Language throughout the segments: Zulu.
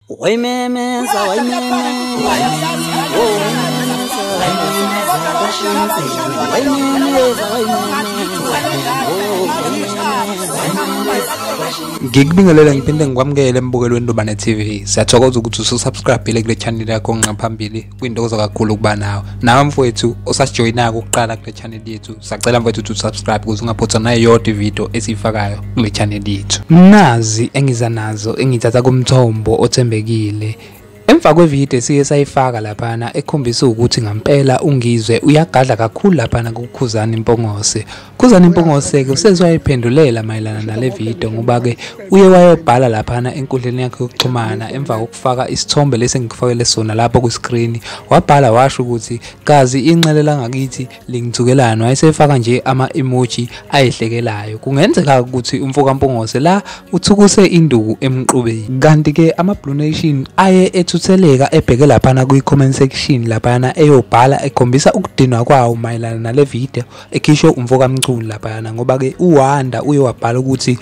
Wayimemeza, wayimemeza, Ngikubingelela ngiphinde ngikwamukele embukelweni Ndubane TV. Siyathokoza ukuthi ususubscribe kule channel yakho ngaphambili. Kuyintokozo kakhulu ukuba nawe. Nawe mfowethu osasijoyinayo ukuqala kule channel yethu, sacela mfowethu ukuthi usubscribe ukuze ungaphothwa nayodwa ivideo esiyifakayo kule channel yethu. Nazi engiza nazo engithatha kumthombo othembekile. Emva kwevideo siye sayifaka laphana ekhombisa ukuthi ngampela uNgizwe uyagadla kakhulu laphana kuKhuzani Mpongose. Khuzani Mpongose ke usezwayiphendulela mayelana nale video ngoba ke uye wayobhala laphana enkundleni yakhe yokuxhumana emva kokufaka isithombe lesi engikufakele sona lapho ku screen, wabhala washo ukuthi kazi inxele langakithi lingithukelana, wayesefaka nje ama emoji ayihlekelayo. Kungenzeka ukuthi umfoka Mpongose la uthukuse induku emqubeni. Kanti ke ama Blue Nation aye ethutheleka ebheke laphana kwi comment section laphana eyobhala ekhombisa ukudinwa kwawo mayelana nale video ekhishwe umfoka Mchunu laphana, ngoba ke uWanda uye wabhala ukuthi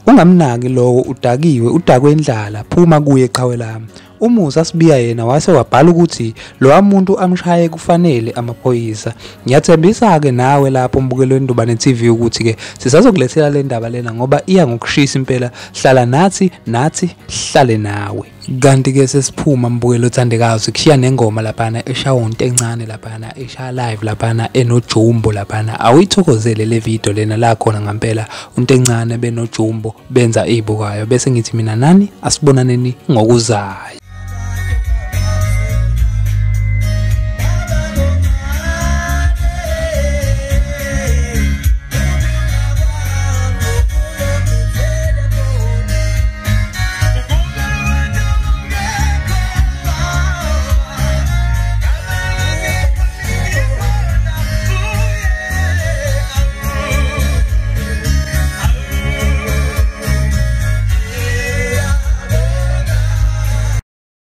ungamnaki lowo udakiwe, udakwe indlala, phuma kuye qhawe lami. UMusa Sibiya yena wase wabhala ukuthi lowa muntu amshaye kufanele amaphoyisa. Ngiyathembisa ke nawe lapho umbukelweni Ndubane TV ukuthi ke sisazokulethela le ndaba lena ngoba iya ngokushisa impela. Hlala nathi, nathi hlale nawe. Kanti ke sesiphuma mbukelo othandekayo, sikushiya nengoma laphana eshawa into encane laphana eshaya live laphana enoJumbo laphana. Awuyithokozele le video lena la khona ngampela into encane benoJumbo benza izibukayo. Bese ngithi mina nani asibonaneni ngokuzayo.